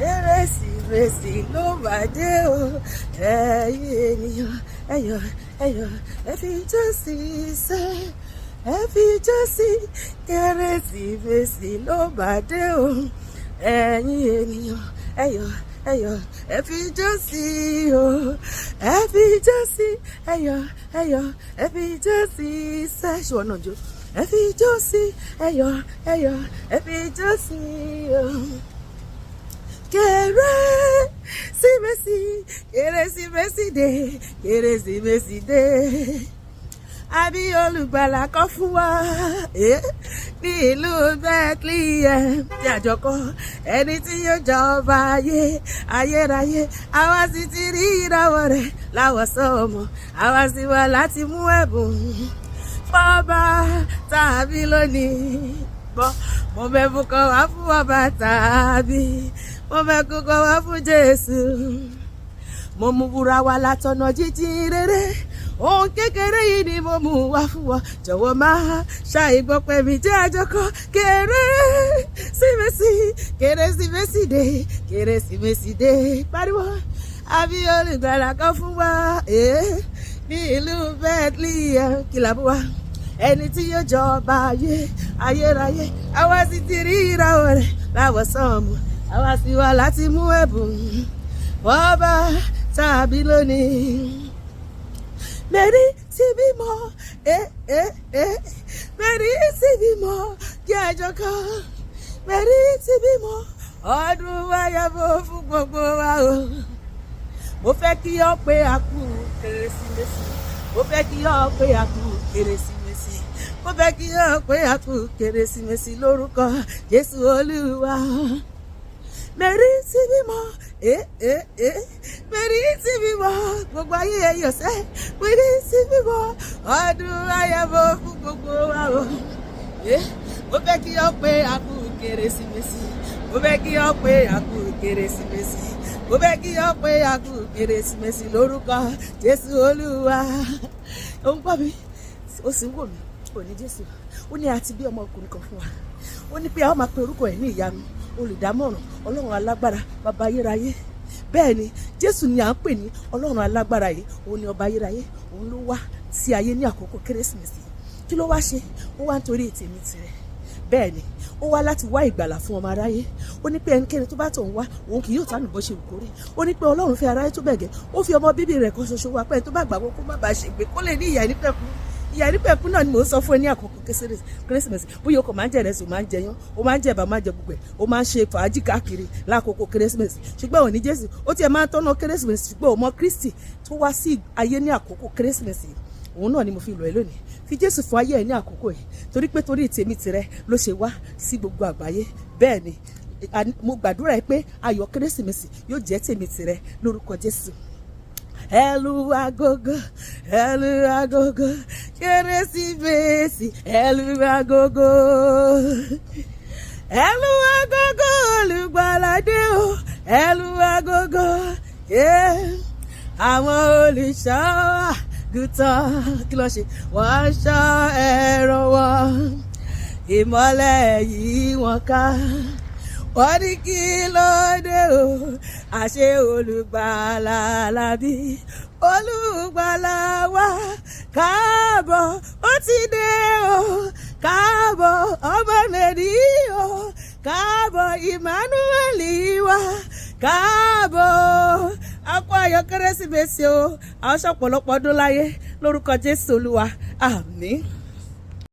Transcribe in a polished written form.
Kérésìmesì ló bá dé o. Ẹ̀yin ènìyàn, ẹ yọ̀, ẹ yọ̀, ẹ fi ijó sí sẹ́, ẹ fi ijó sí. Kérésìmesì ló bá dé o. Ẹ̀yin ènìyàn, ẹ yọ̀, ẹ yọ̀, ẹ fi ijó sí o, ẹ fi ijó sí. Ẹ yọ̀, ẹ yọ̀, ẹ fi ijó sí sẹ́. Ṣùgbọ́n náà jó, ẹ fi ijó sí. Ẹ yọ̀, ẹ yọ̀, ẹ fi ijó sí o. Kérésìmesì, Kérésìmesì dé, Kérésìmesì dé. Àbí olùgbàlà kan fún wa ní ìlú Bethlehem tí àjọkọ, ẹni tí yóò jọba ayé ayérayé. Àwa sì ti rí ìràwọ̀ rẹ̀ láwọsánmọ̀, àwa sì wá láti mú ẹ̀bùn fọ́ba tàbí lónìí. Gbọ́, mo mẹ́bùn kan wá fún ọba tàbí mo mẹ́bùn kan wá fún Jésù. Mo mú wúrà wá látọ̀nà jíjìn rere, ohun kékeré yìí ni mo mú wá fún ọ. Jọ̀wọ́ máa ṣàìgbọ́ pé mi jẹ́ àjọkọ. Kérésìmesì, Kérésìmesì dé, Kérésìmesì dé. Pariwo, àbí olùgbàlà kan fún wa ní ìlú Bethlehem. Kí la bú wa? Ẹni tí yóò jọba ayé ayérayé. Àwa sì ti rí ìràwọ̀ rẹ̀ láwọsánmọ̀, àwa sì wá láti mú ẹ̀bùn wọ́n bá tàbí lónìí. Mary ti bímọ, eh, eh, eh. Mary ti bímọ, kí àjọ kan. Mary ti bímọ, ọdún wáyàbọ̀ fún gbogbo wa o. Mo fẹ́ kí ọ pé a kú Kérésìmesì. Mo fẹ́ kí ọ pé a kú Kérésìmesì. Mo fẹ́ kí ọ pé a kú Kérésìmesì lórúkọ Jésù Olúwa. Mary ti bímọ, eh, eh, eh. Mary ti bímọ, gbogbo ayé ẹ yọ̀ sẹ́. Mary ti bímọ, ọdún ayàbọ̀ fún gbogbo wa o. Mo fẹ́ kí ọ pé a kú Kérésìmesì. Mo fẹ́ kí ọ pé a kú Kérésìmesì. Mo fẹ́ kí ọ pé a kú Kérésìmesì lórúkọ Jésù Olúwa. Ó ń gbọ́ mi, ó sì ń wò mí, kò ní Jésù. Ó ní àti bí ọmọkùnrin kan fún wa. Ó ní pé a ó máa pe orúkọ ẹ̀ ní Ìyanu, Olùdámọ̀ràn, Ọlọ́run Alágbára, Bàbá Ayérayé. Bẹ́ẹ̀ ni, Jésù ni à ń pè ní Ọlọ́run Alágbára yìí. Òun ni Ọba Ayérayé. Òun ló wá sí ayé ní àkókò Kérésìmesì. Kí ló wá ṣe? Ó wá nítorí tèmi tirẹ̀. Bẹ́ẹ̀ ni, ó wá láti wá ìgbàlà fún ọmọ aráyé. Ó ní pé ẹnikẹ́ni tó bá tọ̀ ń wá, òun kì yóò tánù bó ṣe wù kó rí. Ó ní pé Ọlọ́run fẹ́ aráyé tó bẹ̀ gẹ́, ó fi ọmọ bíbí rẹ̀ kan ṣoṣo wá, pé ẹni tó bá gbàgbọ́ kó má bàa ṣègbé, kó lè ní ìyè àìnípẹ̀kun. Ìyè àìnípẹ̀kun náà ni mò ń sọ fún ẹ ní àkókò Kérésìmesì. Bóyá o kò máa ń jẹ ìrẹsì, o máa ń jẹ yán, o máa ń jẹ ẹ̀bà, máa ń jẹ gbogbo ẹ̀, o máa ń ṣe fàájì káàkiri lákòókò Kérésìmesì, ṣùgbọ́n ò ní Jésù. Ó tiẹ̀ máa ń tọ́nà Kérésìmesì, ṣùgbọ́n ò mọ Kristi tó wá sí ayé ní àkókò Kérésìmesì. Òun náà ni mo fi lọ̀ ẹ́ lónìí. Fi Jésù fún ayé ẹ ní àkókò yìí, torí pé torí tèmi tìrẹ ló ṣe wá sí gbogbo àgbáyé. Bẹ́ẹ̀ ni, mo gbàdúrà ẹ pé ayọ̀ Kérésìmesì yóò jẹ́ tèmi tìrẹ lórúkọ Jésù. Ẹlú agogo, ẹlú agogo, Kérésìmesì, ẹlú agogo, ẹlú agogo, olùgbàlà dé o, ẹlú agogo. Àwọn olùṣọ́ àgùntàn, kí ló ṣe? Wọ́n ṣọ́ ẹran wọn, ìmọ́lẹ̀ yìí wọ́n ká. Wọ́n ní kí ló dé o? Àṣé olùgbàlà làbí. Olùgbàlà wa káàbọ̀, ó ti dé o. Káàbọ̀, ọmọ Mary o. Káàbọ̀, Emmanuel wa, káàbọ̀. A kú ayọ̀ Kérésìmesì o. Àwọn ṣọ̀pọ̀lọpọ̀ ọdún láyé lórúkọ Jésù Olúwa. Àmín.